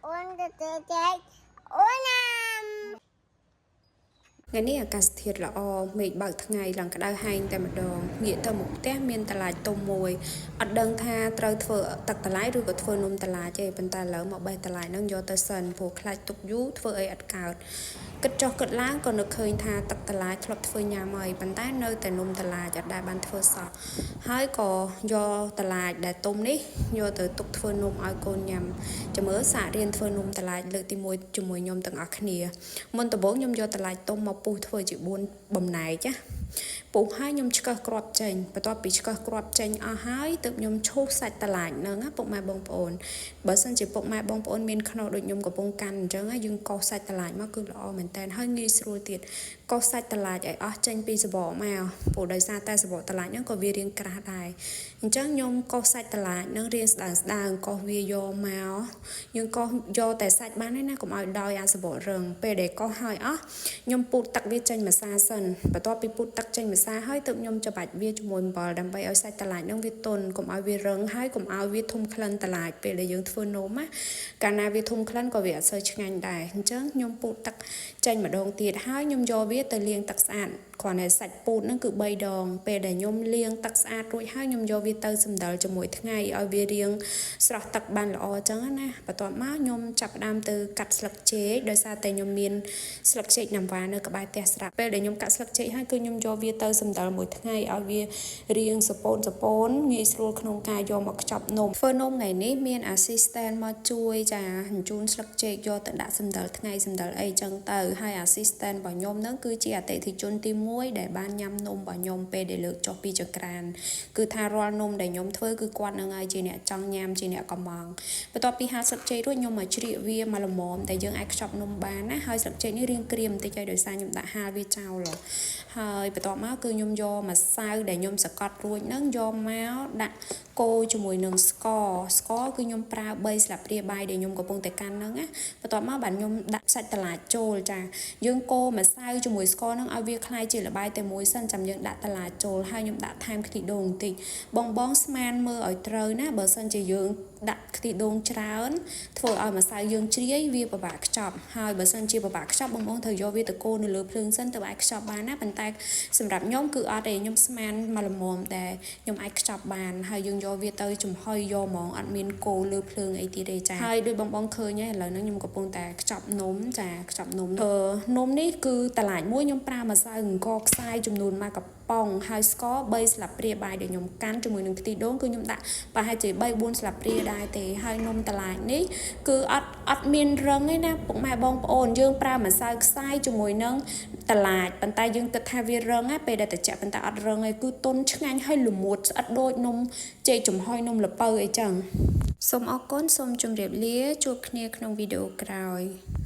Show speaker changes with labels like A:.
A: អូនទៅចែកអូនណា
B: ថ្ងៃនេះអាកាសធាតុល្អមេឃបើកថ្ងៃឡើងក្តៅហែងតែម្ដងងាកទៅមុខផ្ទះមានតឡាចទុំមួយអត់ដឹងថាត្រូវធ្វើទឹកតឡាយឬក៏ធ្វើនំតឡាចទេប៉ុន្តែឥឡូវមកបេះតឡាចហ្នឹងយកទៅសិនព្រោះខ្លាចទុកយូរធ្វើអីអត់កើតគិតចុះគិតឡើងក៏នឹកឃើញថាទឹកតឡាចធ្លាប់ធ្វើញ៉ាំហើយប៉ុន្តែនៅតែនំតឡាចអត់ដែលបានធ្វើសោះហើយក៏យកតឡាចដែលទុំនេះយកទៅទុកធ្វើនំឲ្យកូនញ៉ាំចាំមើលសាករៀនធ្វើនំតឡាចលើកទី1ជាមួយខ្ញុំទាំងអស់គ្នាមុនដំបូងខ្ញុំយកតឡាចទុំមកពុះធ្វើជា4បំណែកណាពុះហើយខ្ញុំឆ្កឹះគ្រាប់ចេញបន្ទាប់ពីឆ្កឹះគ្រាប់ចេញអស់ហើយទើបខ្ញុំឈូសសាច់តឡាចហ្នឹងណាពុកម៉ែបងប្អូនបើសិនជាពុកម៉ែបងប្អូនមានខ្នោដូចខ្ញុំកំពុងកាន់អញ្ចឹងណាយើងកោសសាច់តឡាចមកគឺល្អមែនតើហើយងាយស្រួលទៀតកោសសាច់តឡាចឲ្យអស់ចេញពីសបកមកព្រោះដោយសារតែសបកតឡាចហ្នឹងក៏វារាងក្រាស់ដែរអញ្ចឹងខ្ញុំកោសសាច់តឡាចហ្នឹងរាងស្ដើងស្ដើងកោសវាយកមកយើងកោសយកតែសាច់បានទេណាកុំឲ្យដោយអាសបករឹងពេលដែលកោសហើយអស់ខ្ញុំពូតទឹកវាចេញម្សាសិនបន្ទាប់ពីពូតទឹកចេញម្សាហើយទើបខ្ញុំច្បាច់វាជាមួយអំបិលដើម្បីឲ្យសាច់តឡាចហ្នឹងវាទន់កុំឲ្យវារឹងហើយកុំឲ្យវាធុំក្លិនតឡាចពេលដែលយើងធ្វើនំណាកាលណាវាធុំក្លិនក៏វាអត់សូវឆ្ងាញ់ដែរអញ្ចឹងខ្ញុំពូតទឹកចេញម្ដងទៀតហើយខ្ញុំយកវាទៅលាងទឹកស្អាតគ្រាន់តែសាច់ពូតហ្នឹងគឺ3ដងពេលដែលខ្ញុំលាងទឹកស្អាតរួចហើយខ្ញុំយកវាទៅសម្ដិលជាមួយថ្ងៃឲ្យវារាងស្រស់ទឹកបានល្អអញ្ចឹងណាបន្ទាប់មកខ្ញុំចាប់ផ្ដើមទៅកាត់ស្លឹកចេកដោយសារតែខ្ញុំមានស្លឹកចេកណាំវ៉ានៅក្បែរផ្ទះស្រាប់ពេលដែលខ្ញុំកាត់ស្លឹកចេកហើយគឺខ្ញុំយកវាទៅសម្ដិលមួយថ្ងៃឲ្យវារាងសពូនសពូនងាយស្រួលក្នុងការយកមកខ្ចប់នំធ្វើនំថ្ងៃនេះមាន assistant មកជួយចាជញ្ជូនស្លឹកចេកយកទៅដាក់សម្ដិលថ្ងៃសម្ដិលអីចឹងទៅហើយ assistant របស់ខ្ញុំហ្នឹងគឺជាអតិថិជនទី1ដែលបានញ៉ាំនំរបស់ខ្ញុំពេលដែលលើកចុះពីចង្ក្រានគឺថារាល់នំដែលខ្ញុំធ្វើគឺគាត់នឹងឲ្យជាអ្នកចង់ញ៉ាំជាអ្នកកំងបន្ទាប់ពី50ស្លឹកចេករួចខ្ញុំមកជ្រៀកវាមកល្មមតែយើងអាចខ្ចប់នំបានណាហើយស្លឹកចេកនេះរាងក្រៀមបន្តិចហើយដោយសារខ្ញុំដាក់ហាលវាចោលហើយបន្ទាប់មកគឺខ្ញុំយកម្សៅដែលខ្ញុំសកត់រួចហ្នឹងយកមកដាក់កូរជាមួយនឹងស្ករស្ករគឺខ្ញុំប្រើ3ស្លាបព្រាបាយដែលខ្ញុំកំពុងតែកាន់ហ្នឹងណាបន្ទាប់មកបាទខ្ញុំដាក់សាច់តឡាចចូលចាយើងកូរម្សៅជាមួយស្ករហ្នឹងឲ្យវាក្លាយជាល្បាយតែមួយសិនចាំយើងដាក់តឡាចចូលហើយខ្ញុំដាក់ថែមខ្ទិះដូងបន្តិចបងបងស្មានមើលឲ្យត្រូវណាបើសិនជាយើងដាក់ខ្ទិះដូងច្រើនធ្វើឲ្យម្សៅយើងជ្រាយវាពិបាកខ្ចប់ហើយបើសិនជាពិបាកខ្ចប់បងបងត្រូវយកវាទៅកូរនៅលើភ្លើងសិនទៅអាចខ្ចប់បានណាប៉ុន្តែសម្រាប់ខ្ញុំគឺអត់ទេខ្ញុំស្មានមកល្មមតែខ្ញុំអាចខ្ចប់បានហើយយើងយកវាទៅចំហុយយកហ្មងអត់មានកូរលើភ្លើងអីទៀតទេចាហើយដូចបងបងឃើញហើយឥឡូវហ្នឹងខ្ញុំកំពុងតែខ្ចប់នំចាខ្ចប់នំអឺនំនេះគឺតឡាចមួយខ្ញុំប្រើម្សៅអង្ករខ្សាយចំនួន1កំប៉ុងហើយស្ករ3ស្លាបព្រាបាយដែលខ្ញុំកាន់ជាមួយនឹងខ្ទិះដូងគឺខ្ញុំដាក់ប្រហែលជា3 4ស្លាបព្រាដែរទេហើយនំតឡាចនេះគឺអត់អត់មានរឹងទេណាពុកម៉ែបងប្អូនយើងប្រើម្សៅខ្សាយជាមួយនឹងតឡាចប៉ុន្តែយើងគិតថាវារឹងណាពេលដែលត្រជាក់ប៉ុន្តែអត់រឹងទេគឺទន់ឆ្ងាញ់ហើយល្មួតស្អិតដូចនំចេកចំហុយនំល្ពៅអីចឹងសូមអរគុណសូមជម្រាបលាជួបគ្នាក្នុងវីដេអូក្រោយ។